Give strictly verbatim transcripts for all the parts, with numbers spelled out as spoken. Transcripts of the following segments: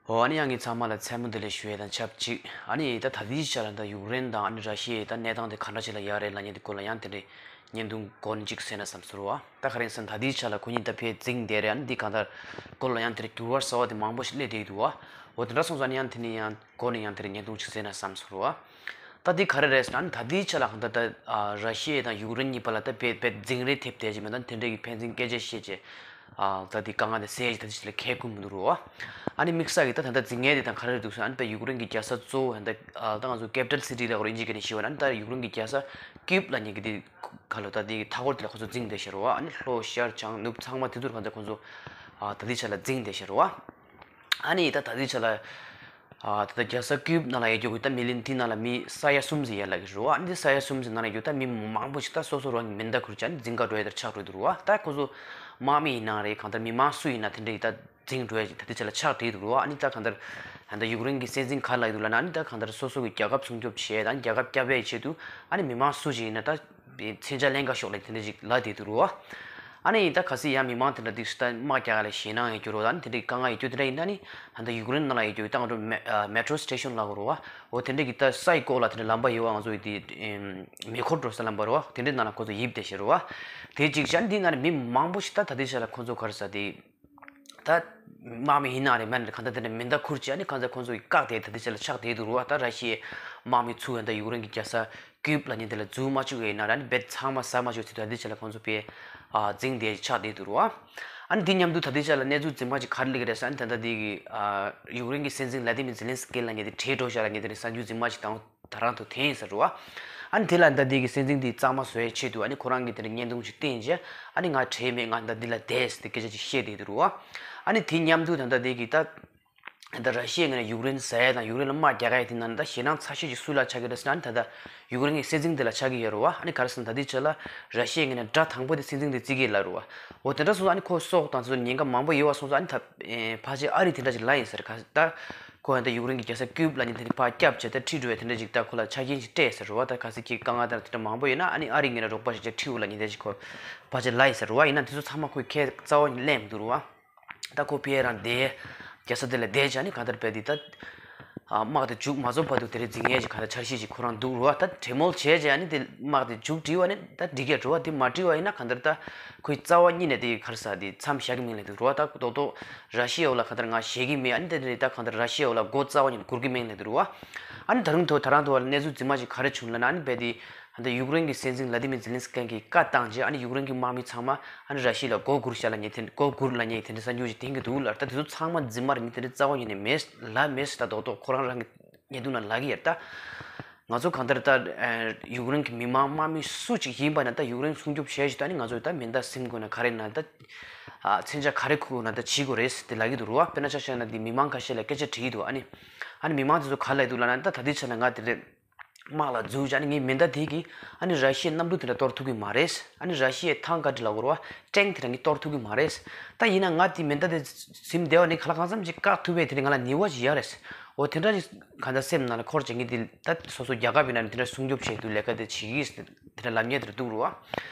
ཨོ་ཨ་ནི་ཡང་ངས་ཚང་མ་ལ་མཚན་མོ་བདེ་ལེགས་ཞུ་ཡས་དང་ཆབས་ཅིག་ཨ་ནི་ད་ད་ལྟའི་ཆ་ལ་ད་ཡུཀ་རེན་དང་ཨ་ནི་ར་ཤི་ཡའི་ད་གནས་སྟངས་དེ་ག་འདྲ་ཞིག་ལ་ཡོད་རེད་ལབ་མཁན་དེ་སྐོར་ལ་ཡང་དེ་འདྲའི་བརྙན་ཐུང་འགོ་ནས་ཅིག་གསན་ན་བསམ་ཟེར་བ། ད་ག་རེ་ཡིན་ཟེར་ན་ད་ལྟའི་ཆ་ལ་ཁོ་གཉིས་ད་ཕར་འཛིངས་བསྡད་རེད། ཨ་ནི་འདི་གང་ལྟར་སྐོར་ལ་ཡང་དེ་འདྲའི་འགྱུར་བ་གསར་བ་དེ་མང་པོ་ཞིག་སླེབས་བསྡད་ཡོད་འདུག་བ། འོ་དེ་འདྲ་སོང་ཙང་ཨ་ནི་ཡང་དེ་ནས་ཡང་འགོ་ནས་ཡང་དེ་འདྲའི་བརྙན་ཐུང་ཅིག་གསན་ན་བསམ་ཟེར་བ། ད་འདི་ག་རེ་རེད་ཟེར་ན་ཨ་ནི་ད་ལྟའི་ཆ་ལ་གང་ལྟར་ད་ཨ་ར་ཤི་ཡ་དང་ཡུཀ་རེན་གཉིས་བར་ལ་ད་དཔེ་དཔེ་འཛིང་རེས་ཐེབས་བསྡད་ཀྱི་མེད། ད་དེ་འདྲའི་གི་ཕན་ཚུན་སྐད་ཆ་བཤད་བྱས། ཨ་ད་དེ་དཀའ་ངལ་དེ་སེལ་ཡག་ད་དེ་ཅི་ལ་ཁེལ་ཁུལ་མི་འདུག་རོ། ཨ་ནི་དམིགས་བསལ་གྱི་ད་ད་ལྟ་འཛིང་ངེས་དེ་དང་ག་རེ་འདུག་ཟེར་ན་ཨ་ནི་ད་ཡུཀ་རེན་གྱི་རྒྱལ་ས་གཙོ་བོ་ད་ད་ང་ཚོ་ཀེ་པི་ཊལ་སི་ཊི་ལབ་དགོས་རེད་ཨིན་ཇི་སྐད་ནས་ཞུས་པ་ན་ཨ་ནི་ད་ཡུཀ་རེན་གྱི་རྒྱལ་ས་ཀིབ་ལབ་མཁན་གྱི་དེ་ག་ལོ་ད་དེ་མཐའ་འཁོར་དེ་ལ་ཁོ་ཚོ་འཛིངས་བསྡད་ཤག་རོ། ཨ་ནི་ལྷོ་ཤར་བྱང་ནུབ་ཚང་མ་དེ་ཚོར་གང་ཚ་ཁོ་ཚོ་ཨ་ད་ལྟའི་ཆ་ལ་འཛིངས་བསྡད་ཤག་རོ། ཨ་ནི་ད་ད་ལྟའི་ཆ་ལ། ཨ་ད་ལྟ་རྒྱལ་ས་ཀིབ་ནང་ལ་ཡོད་རྒྱུ་གི་ད་མི་ལན་དེ་ནང་ལ་མི་ས་ཡ་གསུམ་ཙམ་ཡོད་ལབ་ཀྱི་རེད་བ། ཨ་ནི་ས་ཡ་གསུམ་ཙམ་ནང་ལ་ཡོད་ད་མི་མང་པོ་ཞིག་ད་སོ་སོ་རང་གི་མེ་མདའ་ཁུར་བྱས་ཨ་ནི་འཛིང་ག་འགྲོ་ཡ་དེར་ཆགས་འགྲོ་འདུག་རེད་བ། ད་ཁོ་ཚོ་དམག་མི་ཡིན་ན་རེད་གང་ལྟར་མི་མང་སུ་ཡིན་ན་དེ་འདྲ་ཡི་ད་འཛིང་འགྲོ་ཡ་ཅིག་ད་ལྟའི་ཆ་ལ་ཆགས་བསྡད་འདུག་རེད་བ། ཨ་ནི་ད་གང་ལྟར་ད་ལྟ་ཡུཀ་རེན་གྱི་སྲིད་འཛིན་ག་ལབ་ཀྱི་འདུག་ལབ་ན་ཨ་ནི་ད་གང་ལྟར་སོ་སོ་གི་རྒྱལ་ཁབ་སྲུང་སྐྱོབ་བྱས་ད་ཨ་ནི་རྒྱལ་ཁབ་བསྐྱབ་ཡའི་ཆེད་དུ་ཨ་ནི་མི་མང་སུ་ཞིག་ཡིན་ན་ད་མཚོན་ཆ་ལེན་ག་ཤོག་ལབ་དེ་འདྲ་ཅིག་ལབ་བསྡད་འདུག་རེད་བ། ཨ་ནི་ད་གལ་སྲིད་ཡང་མི་མང་དེ་འདྲ་དེ་ད་དམག་རྒྱག་ཡ་ལ་ཞེད་སྣང་ཡོད་རྒྱུ་རོ། ཨ་ནི་དེ་འདྲའི་དཀའ་ངལ་ཡོད་རྒྱུ་དེ་འདྲ་ཡིན་ན་ནི་ད་ལྟ་ཡུཀ་རེན་ནང་ལ་ཡོད་རྒྱུ་ད་ང་ཚོ་མེ་ཨ་མེ་ཊོ་སི་ཊེ་ཤན་ལབ་དགོས་རེད་བ། འོ་དེ་འདྲ་གི་ད་སའི་སྐོར་ལ་དེ་འདྲ་ལམ་པ་ཡོད་བ། ང་ཚོ་ཡི་དེ་ཨེམ་མེ་འཁོར་འགྲོ་ས་ལམ་པ་རེད་བ། དེ་འདྲའི་ནང་ལ་ཁོ་ཚོ་ཡིབ་བསྡད་ཤག་རེད་བ། དེ་གཅིག་བྱས། ཨ་ནི་འདི་ནང་ནས་མི་མང་པོ་ཞིག་ད་ད་ལྟའི་ཆ་ལ་ཁོ་ཚོ་ག་རེ་ཟེར་དེ། ད་དམག་མི་ཡིན་ན་རེད་མིན་ན་རེད་གང་ལྟར་དེ་འདྲ་མེ་མདའ་ཁུར་བྱས་ཨ་ནི་གང་ལྟར་ཁོང་ཚོ་གི་བཀག་སྟེ་ད་ལྟའི་ཆ་ལ་ཆགས་བསྡད་འདུག་རེད་བ། ད་ར་ཤི་ཡའི་དམག་མི་ཚུར་ཡང་ད་ཡུཀ་རེན་གྱི་རྒྱལ་ས་ཀིབ་ལབ་མཁན་དེ་ལ་འཛུལ་མ་བཅུག་ཡིན་ན་ར་ཨ་ནི་རྦད་ཚང་མ་ཟ་མ་བཅུག་ཚེ་ད་ལྟའི་ཆ་ལ་ཁོང་ཚོ་དཔེ་ཨ་འཛིང་བསྡད་ཆགས་བསྡད་འདུག་རེད་བ། ཨ་ནི་འདི་མཉམ་དུ་ད་ལྟའི་ཆ་ལ་གནས་ཚུལ་འཛིན་མ་ཅིག་ག་རེ་སླེབས་ཀྱི་རེད་ཟེར་ཨ་ནི་ད་ལྟ་འདི་གི་ཨ་ཡུཀ་རེན་གྱི་སྲིད་འཛིན་བླ་དི་མིར་ཛེ་ལན་སི་ཀི་ལབ་མཁན་དེ་བྲོས་འགྲོ་ཤག་ལབ་མཁན་དེ་རེད་གསར་འགྱུར་འཛིན་མ་ཅིག་དང་། ད་རང་དུ་དེ་ཡིན་ཟེར་རོ། ཨ་ནི་དེ་ལ་ད་འདི་གི་སྲིད་འཛིན་འདི་གཙང་མ་བཟོ་ཡའི་ཆེད་དུ་ཨ་ནི་ཁོ་རང་གིས་དེ་འདྲ་བརྙན་ཐུང་ཞིག་བསྟན་རྗེས་ཨ་ནི་ང་བྲེལ་མེད་ང་ད་འདི་ལ་བསྡད་ཟེར་ཏེ་སྐད་ཆ་ཅིག་བཤད་བསྡད་འདུག་རོ། ཨ་ནི་དེ་མཉམ་དུ་ད་ལྟ་འདི་གི་ད་ད་ར་ཤི་ཡའི་ངོས་ནས་ཡུཀ་རེན་ཟ་ཡ་དང་ཡུཀ་རེན་ལ་དམག་རྒྱག་ཡ་དེ་ནང་ད་ཞེད་སྣང་ཚ་ཤོས་ཅིག་སུ་ལ་ཆགས་ཀྱི་རེད་ཟེར་ན་ཨ་ནི་ད་ལྟ་ཡུཀ་རེན་གྱི་སྲིད་འཛིན་དེ་ལ་ཆགས་ཀྱི་ཡོད་རེད་བ། ཨ་ནི་ག་རེ་ཟེར་ན་ད་ལྟའི་ཆ་ལ་ར་ཤི་ཡའི་ངོས་ནས་དགྲ་དང་པོ་དེ་སྲིད་འཛིན་དེ་བརྩི་གི་ཡོད་རེད་བ། འོ་དེ་འདྲ་སོང་ཙང་ཨ་ནི་ཁོ་སྲོག་དང་དེ་ཚོ་ཉེན་ཁ་མང་པོ་ཡོད་པ་སོང་ཙང་ཨ་ནི་ད་ཕལ་ཆེར་ཨ་རི་དེ་འདྲ་ཅིག་ལབ་ཡིན་ཟེར་ག་ད། ཁོ་ཡང་ད་ཡུཀ་རེན་གྱི་རྒྱལ་ས་ཀིབ་ལབ་མཁན་དེ་ནི་ཕར་བསྐྱབས་བྱས་ད་ཁྲིད་འགྲོ་བའི་དེ་འདྲ་ཅིག་ད་ཁོ་ལ་ཆ་རྐྱེན་ཅིག་སྤྲད་ཟེར་རོ་བ། ད་གལ་སྲིད་ཁྱེད་དཀའ་ངལ་དང་དེ་འདྲ་མང་པོ་ཡོད་ན་ཨ་ནི་ཨ་རི་ངོས་ནས་རོགས་པ་ཞིག་བྱས་ཁྲིད་འོ་ལབ་མཁན་དེ་ཅིག་ཁོ་ཕར་ཅིག་ལབ་ཡིན་ཟེར་རོ་བ། ཡིན་ན་དེ་ཚོ་ཚང་མ་ཁོས་ཁས་རྩ་བ་ཉིད་ལེན་མི་འདུག་རོ་བ། ད་ཁོ་ཕར་རང་བསྡད་རྒྱལ་ས་དེ་ལ་བསྡད་བྱས་ཨ་ནི་གང་ལྟར་བས་དེ་ད་དམག་དེ་མཇུག་མ་རྫོགས་བར་དུ་དེ་རིང་འཛིང་ཡས་ཀྱི་གང་ལྟར་འཆར་གཞི་ཅིག་ཁོ་རང་འདུག་རོ་བ། ད་གྲོས་མོལ་བྱས་བྱས་ཨ་ནི་དེ་དམག་དེ་མཇུག་སྒྲིལ་བ་ནི་ད་འགྲིག་གི་རེད་རོ་བ། དེ་མ་སྒྲིལ་བ་ཡིན་ན་གང་ལྟར་ད་ཁོའི་རྩ་བ་ཉིད་ནས་དེ་ག་རེ་ཟེར་དེ་མཚམས་བཞག་གི་མིན་ལབ་འདུག་རོ་བ། ད་རྡོག་རྡོག་ར་ཤི་ཡའི་འོག་ལ་གང་ལྟར་ང་ཞེད་ཀྱི་མེད། ཨ་ནི་དེ་ནས་ད་གང་ལྟར་ར་ཤི་ཡའི་འོག་ལ་མགོ་རྩ་བ་ཉིད་ནས་སྒུར་གྱི་མིན་ལབ་འདུག་རོ་བ། ཨ་ནི་ད་རུང་ཐོག་ད་རང་ཐོག་ལ་གནས་ཚུལ་འཛིན་མ་ཞིག་ག་རེ་བྱུང་ལབ་ན་ཨ་ནི་རྦད་དེ་ད་ཡུཀ་རེན་གྱི་སྲིད་འཛིན་བླ་དི་མིར་ཛེ་ལན་སི་ཀི་གིས་བཀའ་བཏང་རྗེས་ཨ་ནི་ཡུཀ་རེན་གྱི་དམག་མི་ཚང་མ་ཨ་ནི་ར་ཤི་ཡ་ལ་མགོ་སྒུར་བཞག་ལབ་མཁན་དེ་མགོ་སྒུར་ལབ་མཁན་དེ་འདྲ་གསར་འགྱུར་ཞིག་བསྟན་གྱི་འདུག་ལ། ད་དེ་ཚོ་ཚང་མ་འཛིན་མ་རེད་མི་དེ་འདྲ་རྩ་བ་ཉིད་ནས་མེད་ལབ་མེད་ཟེར། ད་རྡོག་རྡོག་ཁོ་རང་རང་གི་བརྙན་ཐུང་ནང་ལབ་ཀྱི་ཡོད་རེད། ད་ང་ཚོ་གང་ལྟར་ད་ཡུཀ་རེན་གྱི་མི་མང་དམག་མི་སུ་གཅིག་ཡིན་པ་ན་ད་ཡུཀ་རེན་སྲུང་སྐྱོབ་བྱས་ཤིག་ད་ནི་ང་ཚོ་ད་མེ་མདའ་ཟིན་དགོས་ན་ག་རེ་ན་ད་མཚོན་ཆ་ག་རེ་ཁུར་དགོས་ན་ད་བྱེད་དགོས་རེད་ཟེར་དེ་ལབ་ཀྱི་འདུག་རོ་བ། དཔེར་ན་ཆ་བཞག་ན་འདི་མི་མང་ཁ་ཤས་ལ་སྐད་ཆ་དྲིས་ཀྱི་འདུག་ཨ་ནི་ཨ་ནི་མི་མང་དེ་ཚོ་ག་ལབ་ཀྱི་འདུག་ལབ་ན་ད་ད་ལྟའི་ཆ་ལ་ང་དེ་འདྲ་དམག་ལ་འཛུལ་བྱས་ཨ་ནི་ངའི་མེ་མདའ་དེ་གིས་ཨ་ནི་ར་ཤི་ཡའི་གནམ་གྲུ་དེ་འདྲ་གཏོར་ཐུབ་ཀྱི་མ་རེད། ཨ་ནི་ར་ཤི་ཡའི་ཐང་ག་འདྲ་ལབ་དགོས་རེད་བ། ཊེང་དེ་འདྲ་ངས་གཏོར་ཐུབ་ཀྱི་མ་རེད། ད་ཡིན་ན་ང་དེ་མེ་མདའ་དེ་ཟིན་བསྡད་པ་ནི་ག་ལ་གང་འཚམ་ཅིག་བཀག་ཐུབ་པའི་དེ་འདྲ་ང་ལ་ནུས་པ་ཅིག་ཡོད་རེད། འོ་དེ་འདྲ་ཅིག་གང་ལྟར་སེམས་ནང་ལ་འཁོར་བྱེད་མཁན་དེ་ད་སོ་སོ་རྒྱལ་ཁབ་ཡིན་ན་དེ་འདྲ་སྲུང་སྐྱོབ་བྱེད་དུས་ལས་ཀ་དེ་བྱེད་ཀྱི་ཡིན་དེ་འདྲ་ལབ་མཁན་དེ་འདྲ་འདུག་རེད་བ།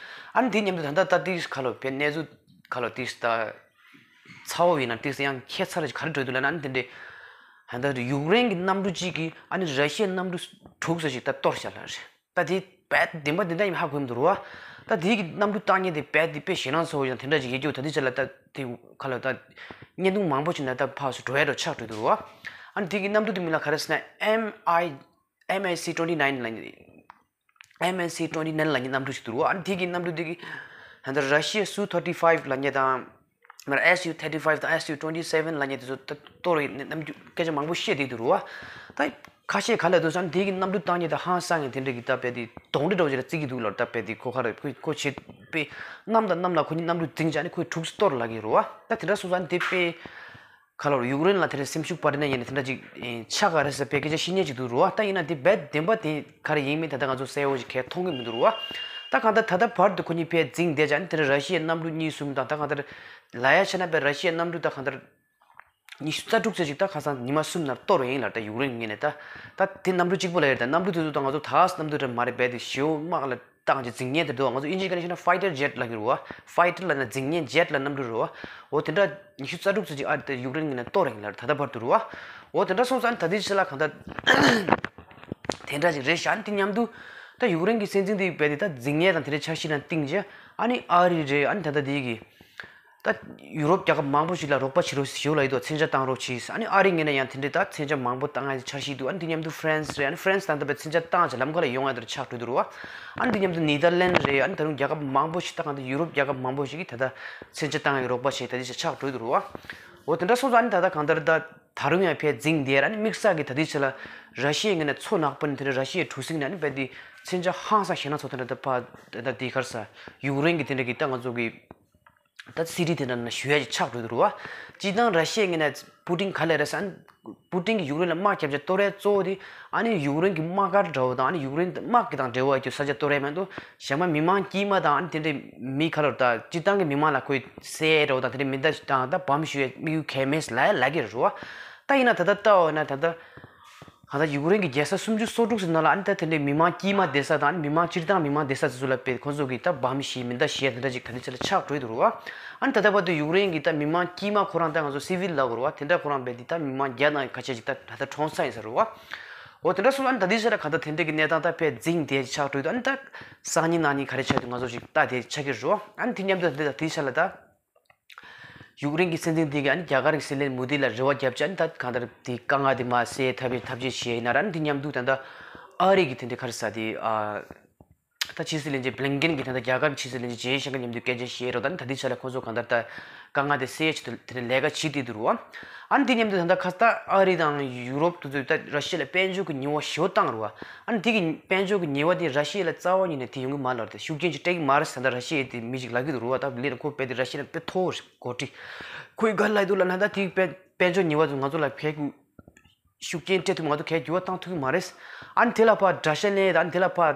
ཨ་ནི་དེ་མཉམ་དུ་ད་ལྟ་ད་ལྟའི་ཁ་ལོ་བའི་གནས་ཚུལ་ཁ་ལོ་ཏིས་ད་ཚ་བོ་ཡིན་ན་ཏིས་ཡང་ཁྱད་མཚར་གྱི་ག་རེ་འགྲོ་འདུག་ལབ་ན་ཨ་ནི་དེ་འདྲའི་ཧན་ད་ཡུཀ་རེན་གྱི་གནམ་གྲུ་གཅིག་གིས་ཨ་ནི་ར་ཤི་ཡའི་གནམ་གྲུ་དྲུག་ཙམ་ཞིག་ད་གཏོར་བཞག་ལ་རེད། ད་དེ་བས་བདེན་པ་དེ་འདྲ་ཡིན་ཧ་གོ་མི་འདུག་རེད་བ། ད་དེ་གི་གནམ་གྲུ་བཏང་མཁན་དེ་བས་དེ་དཔེ་ཞེད་སྣང་ཚ་བོ་ཡང་དེ་འདྲ་ཅིག་ཡེ་རྒྱུ་ད་དེ་ཆ་ལ་ད་དེ་ཁ་ལ་ད་བརྙན་ཐུང་མང་པོ་ཞིག་ན་ད་ཕར་ཚུར་འགྲོ་ཡ་འགྲོ་ཆགས་འགྲོ་འདུག་རེད་བ། ཨ་ནི་དེ་གི་གནམ་གྲུ་དེ་མིང་ལ་ག་རེ་ཟེར་ན་ཨེམ་ཨའི་ཨེམ་ཨའི་སི་ཊུ་ཝེན་ཊི་ནའིན་ལབ་མཁན། ཨེམ་ཨའི་སི་ཊུ་ཝེན་ཊི་ནའིན་ལབ་མཁན་གནམ་གྲུ་ཞིག་འདུག་རེད་བ། ཨ་ནི་དེ་གི་གནམ་གྲུ་དེ་གི་ཧན་ད་ར་ཤི་ཡའི་སུ་ཐར་ཊི་ཕའིབ་ལབ་མཁན་དང་མར་ཨེས་ཡུ་ཐར་ཊི་ཕའིབ་དང་ཨེས་ཡུ་ཊུ་ཝེན་ཊི་སེ་ཝེན་ལབ་མཁན་དེ་ཚོ་ད་གཏོར་ཡིན་ནམ་རྒྱུ་སྐད་ཆ་མང་པོ་བཤད་བསྡད་འདུག་རེད་བ། ད་ཁ་ཤས་ག་ལ་འདུག་ཟེར་ན་དེ་གི་གནམ་གྲུ་བཏང་མཁན་དང་ཧང་སང་མཁན་དེ་འདྲ་གི་ད་དཔེ་དེ་གདོན་འདྲེ་འདྲ་བོ་ཅིག་ལ་བརྩི་གི་འདུག་ལབ། ད་དཔེ་དེ་ཁོ་ཁ་རེ་ཁོ་ཁོ་བྱེད་དཔེ་གནམ་དང་གནམ་ལ་ཁོ་གཉིས་གནམ་གྲུ་འཛིང་བྱས་ནས་ཁོས་དྲུག་གཏོར་ལབ་ཀྱི་རེད་བ། ད་དེ་འདྲ་སོང་ཙང་དེ་དཔེ་ཁ་ལོར་ཡུཀ་རེན་ལ་དེ་འདྲ་སེམས་ཤུགས་སྤར་ནས་ཡིན་ན་དེ་འདྲ་ཅིག་ཨེ་ཆགས་ག་རེ་ཟེར་དཔེ་སྐད་ཆ་བཤད་མཁན་ཅིག་འདུག་རེད་བ། ད་ཡིན་ན་དེ་རྦད་བདེན་པ་དེ་ག་རེ་ཡིན་མིན་ད་ལྟ་ང་ཚོ་གསལ་བོ་ཞིག་གས་མཐོང་གི་མི་འདུག་རེད་བ། ད་གང་ལྟར་ད་ལྟ་བར་དུ་ཁོ་གཉིས་ཕར་འཛིང་བསྡད་བྱས་ཨ་ནི་དེ་འདྲ་ར་ཤི་ཡའི་གནམ་གྲུ་གཉིས་གསུམ་དང་ད་གང་ལྟར་ལབ་ཡ་བྱས་ན་དཔེ་ར་ཤི་ཡའི་གནམ་གྲུ་ད་གང་ལྟར་ཉི་ཤུ་རྩ་དྲུག་ཙམ་ཞིག་ད་ཁ་སང་ཉི་མ་གསུམ་ནང་གཏོར་ཡིན་ལབ། ད་ཡུཀ་རེན་ངོས་ནས་ད་ད་དེ་གནམ་གྲུ་གཅིག་པོ་ལབ་ཡ་རེད། ད་གནམ་གྲུ་དེ་ཚོ་ད་ང་ཚོ་ད་གནམ་གྲུ་འདྲ་མ་རེད། རྦད་དེ་ཞེ་པོ་དམག་ལ་ བཏང་ཅིག་འཛིང་ཉེན་དེ་འདུག་ང་ཚོ་དབྱིན་ཇིའི་སྐད་ནས་བཤད་ན་ཕའི་ཊར་ཇེཊ་ལབ་ཀྱི་རེད་བ། ཕའི་ཊར་ལབ་ན་འཛིང་ཉེན། ཇེཊ་ལབ་གནམ་གྲུ་རེད་བ། འོ་དེ་འདྲ་ཉི་ཤུ་རྩ་དྲུག་ཙམ་ཅིག་ཨ་རི་དེ་ཡུཀ་རེན་གྱི་ནང་གཏོར་ཡིན་ལ་ད་ལྟ་བར་དུ་རེད་བ། འོ་དེ་འདྲ་སོང་ཙང་ཨ་ནི་ད་ལྟའི་ཆ་ལ་གང་ལྟར་དེ་འདྲ་ཅིག་རེད་ཤག་ཨ་ནི་དེ་མཉམ་དུ་ད་ཡུཀ་རེན་གྱི་སྲིད་འཛིན་དེ་རྦད་དེ་ད་འཛིང་ཉེན་དང་དེ་འདྲའི་འཆར་གཞི་ནང་བཏིང་རྗེས་ཨ་ནི་ཨ་རི་རེད། ཨ་ནི་ད་ལྟ་དེ་གི་ད་ཡུ་རོབ་རྒྱལ་ཁབ་མང་པོ་ཞིག་ལ་རོགས་པ་བྱེད་རོགས་ཞུ་ལབ་ཡོད་དོ། མཚོན་ཆ་བཏང་རོགས་བྱེད། ཨ་ནི་ཨ་རི་ངོས་ནས་ཡང་དེ་འདྲའི་ད་མཚོན་ཆ་མང་པོ་བཏང་ཡ་འཆར་གཞི་འདུག་ཨ་ནི་དེ་མཉམ་དུ་ཧྥ་རན་སི་རེད། ཨ་ནི་ཧྥ་རན་སི་དང་ད་ལྟ་བའི་མཚོན་ཆ་བཏང་ཅིག་ལམ་ཁ་ལ་ཡོང་ཡ་དེར་ཆགས་འགྲོ་འདུག་རེད་བ། ཨ་ནི་དེ་མཉམ་དུ་ནེ་དར་ལན་རེད། ཨ་ནི་ད་རུང་རྒྱལ་ཁབ་མང་པོ་ཞིག་ད་གང་ལྟར་ཡུ་རོབ་རྒྱལ་ཁབ་མང་པོ་ཞིག་གིས་ད་ལྟ་མཚོན་ཆ་བཏང་ཡ་གི་རོགས་པ་བྱེད་ད་དེ་ཆགས་འགྲོ་འདུག་རེད་བ། འོ་དེ་འདྲ་སོང་ཙང་ཨ་ནི་ད་ལྟ་གང་ལྟར་ད་ད་རུང་ཡང་ཕར་འཛིང་བསྡད་ཨ་ནི་དམིགས་བསལ་གྱི་ད་ལྟའི་ཆ་ལ་ར་ཤི་ཡའི་ངོས་ནས་མཚོ་ནག་པོ་ནས་དེ་འདྲ་ར་ཤི་ཡའི་གྲུ་གཟིངས་ནས་ཨ་ནི་རྦད་དེ་མཚོན་ཆ་ཧང་སང་ཞེད་སྣང་ཚོ་དེ་འདྲ་ད་ཕར་ད་ད་དེ་ག་རེ་ཟ་ཡུཀ་རེན་གྱི་དེ་འདྲ་གི་ད་ང་ཚོ་གི་ད་སི་ཊི་དེ་འདྲ་ན་ཞུ་ཡ་ཅིག་ཆགས་འགྲོ་འདུག་རེད་བ། སྤྱིར་བཏང་ར་ཤི་ཡའི་ངོས་ནས་པུ་ཏིན་ག་ལེར་རེད་ཟེར་ཨ་ནི་པུ་ཏིན་གྱིས་ཡུཀ་རེན་ལ་དམག་བརྒྱབ་བྱས་གཏོར་ཡ་གཙོ་བོ་དེ་ཨ་ནི་ཡུཀ་རེན་གྱི་དམག་སྒར་འདྲ་བོ་དང་ཨ་ནི་ཡུཀ་རེན་དམག་གི་དང་འབྲེལ་བ་ཡོད་ས་ཆ་གཏོར་ཡ་མ་གཏོགས་གཞན་པ་མི་མང་དཀྱུས་མ་དང་ཨ་ནི་དེ་འདྲའི་མི་ག་ལེར་ད་སྤྱིར་བཏང་གི་མི་མང་ལ་ཁོས་བསད་ཡ་འདྲ་བོ་དང་དེ་འདྲའི་མི་འདྲ་ཞིག་དང་ད་བམ་གཞུ་ཡའི་དམིགས་ཡུལ་གང་ཡང་མེད་ལབ་ཡ་ལབ་ཀྱི་རེད་བ། ད་ཡིན་ན་ད་ལྟ་ལྟ་བ་ན་ད་ལྟ་གང་ལྟར་ཡུཀ་རེན་གྱི་རྒྱལ་ས་སུམ་ཅུ་སོ་དྲུག་ཟེར་ནང་ལ་ཨ་ནི་ད་དེ་འདྲའི་མི་མང་དཀྱུས་མ་བསྡད་ས་དང་ཨ་ནི་མི་མང་སྤྱིར་བཏང་མི་མང་བསྡད་ས་དེ་ཚོ་ལ་དཔེ་ཁོང་ཚོ་གིས་ད་བམ་གཞུ་མི་འདྲ་གཞུ་ཡ་དེ་འདྲ་ཅིག་ད་ལྟའི་ཆ་ལ་ཆགས་འགྲོ་གི་འདུག་རེད་བ། ཨ་ནི་ད་ལྟ་བར་དུ་ཡུཀ་རེན་གྱི་ད་མི་མང་དཀྱུས་མ་ཁོ་རང་ད་ང་ཚོ་སི་ཝིལ་ལབ་དགོས་རེད་བ། དེ་འདྲ་ཁོ་རང་རྦད་དེ་ད་མི་མང་བརྒྱ་དང་ཁ་ཤས་ཅིག་ད་ད་ལྟ་གྲོངས་ཚར་ཡིན་ས་རེད་བ། འོ་དེ་འདྲ་སོང་ཙང་ཨ་ནི་ད་ལྟའི་ཆ་ལ་གང་ལྟར་དེ་འདྲ་གི་གནས་སྟངས་ད་དཔེ་འཛིང་བསྡད་ཆགས་འགྲོ་གི་འདུག་ཨ་ནི་ད་སང་ཉིན་གནངས་ཉིན་ག་རེ་ཆགས་འདུག་ང་ཚོ་ཅིག་ལྟ་བསྡད་ཆགས་ཀྱི་རེད་བ། ཨ་ནི་དེ་མཉམ་དུ་ད་ལྟའི་ཆ་ལ་ད། ཡུཀ་རེན་གྱི་སྲིད་འཛིན་དེ་གིས་ཨ་ནི་རྒྱ་གར་གྱི་སྲིད་བློན་མོ་དི་ལ་རེ་བ་བརྒྱབ་བྱས་ཨ་ནི་ད་གང་ལྟར་དེ་དཀའ་ངལ་དེ་མར་སེལ་ཐབས་ཀྱི་ཐབས་ཤེས་བྱས་ཡིན་ན་ར། ཨ་ནི་དེ་མཉམ་དུ་ད་ལྟ་ཨ་རི་གི་དེ་འདྲའི་ག་རེ་ཟ་དེ་ཨ་ད་ཕྱི་སྲིད་བློན་ཆེན་བྷི་ལིན་ཀེན་གྱིས་ད་ལྟ་རྒྱ་གར་གྱི་ཕྱི་སྲིད་བློན་ཆེན་ཇེ་ཤང་ཀར་མཉམ་དུ་སྐད་ཆ་བཤད་རོགས་ད་ནི་ད་ལྟའི་ཆ་ལ་ཁོང་ཚོ་གང་ལྟར་ད་དཀའ་ངལ་དེ་སེལ་ཆེད་དུ་དེ་འདྲའི་ལས་ཀ་བྱེད་བསྡད་འདུག་ར། ཨ་ནི་དེ་མཉམ་དུ་ད་ལྟ་ཁ་ད་ཨ་རི་དང་ཡུ་རོབ་དེ་ཚོས་ད་ར་ཤི་ཡ་ལ་དཔལ་འབྱོར་གྱི་ཉེས་པ་ཞེ་པོ་བཏང་རོགས། ཨ་ནི་དེ་གི་དཔལ་འབྱོར་གྱི་ཉེས་པ་དེ་ར་ཤི་ཡ་ལ་རྩ་བ་ཉིད་ནས་དེ་ཡོང་གི་མ་རེད་ལབ་སྟེ་ཤུགས་རྐྱེན་ཅིག་སྤྲད་ཀྱི་མ་རེད་ཟེར་ད་ར་ཤི་ཡའི་དེ་མི་ཞིག་ལབ་ཀྱི་འདུག་རོ་བ། ད་ལས་ཁོ་དཔེ་དེ་ར་ཤི་ཡ་ལ་དཔེ་མཐོ་བོ་ཞིག་གོ་སྒྲིག་ཁོས་ག་རེ་ལབ་ཀྱི་འདུག་ལབ་ན་ད་དེ་དཔལ་དཔལ་འབྱོར་ཉེས་པ་ཚོ་ང་ཚོ་ལ་ཕན་གྱི་ཤུགས་རྐྱེན་སྤྲད་ཐུབ་ང་ཚོ་གའི་འགྱུར་བ་བཏང་ཐུབ་ཀྱི་མ་རེད། ཨ་ནི་དེ་ལ་ཕར་དགྲ་ཤ་ལེན་ད་ཨ་ནི་དེ་ལ་ཕར་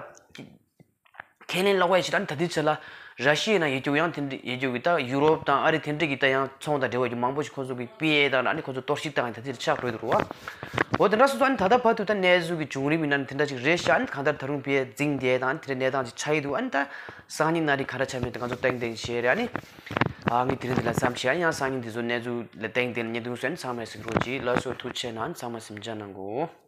ཁས་ལེན་ལོག་པ་ཡ་ཞིག་ད་ཨ་ནི་ད་དེ་ཚོ་ལ་ར་ཤི་ཡའི་ནང་ཡོད་རྒྱུ་ཡང་དེ་འདྲ་ཡོད་རྒྱུ་གི་ད་ཡུ་རོབ་དང་ཨ་རི་དེ་འདྲ་གི་ད་ཡང་ཚོང་དང་འབྲེལ་བ་ཡོད་རྒྱུ་མང་པོ་ཞིག་ཁོ་ཚོ་གི་པི་ཨེ་དང་ཨ་ནི་ཁོ་ཚོ་གཏོར་བཤིག་བཏང་ཡ་ད་དེ་ཆགས་འགྲོ་འདུག་རོ་བ། འོ་དེ་འདྲ་སོང་ཙང་ཨ་ནི་ད་ལྟ་བར་དུ་ད་གནས་ཚུལ་གྱི་བྱུང་རིམ་ཡིན་ན་ནི་དེ་འདྲ་ཅིག་རེད་ཤག་ཨ་ནི་གང་ལྟར་ད་རུང་པི་ཨེ་འཛིང་བསྡད་དང་ཨ་ནི་དེ་འདྲ་གནས་སྟངས་ཅིག་ཆགས་ཀྱི་འདུག་ཨ་ནི་ད་སང་ཉིན་གནངས་རི་ག་རེ་ཆགས་མིན་དེ་ང་ཚོ་ཏན་ཏན་ཤེས་རེད། ཨ་ནི་ཨ་ངས་དེ་རིང་འདི་ལ་མཚམས་བཞག་ཡང་སང་ཉིན་འདི་ཚོ་གནས་ཚུལ་ལ་ཏན་ཏན་ཉེ་དུང་སོན་ཚང་མས་གཟིགས་རོགས་གྱིས། ལགས་སོ་ཐུགས་རྗེ་ཆེ་གནང་། ཚང་མ་གཟིམ་འཇག་གནང་གོ།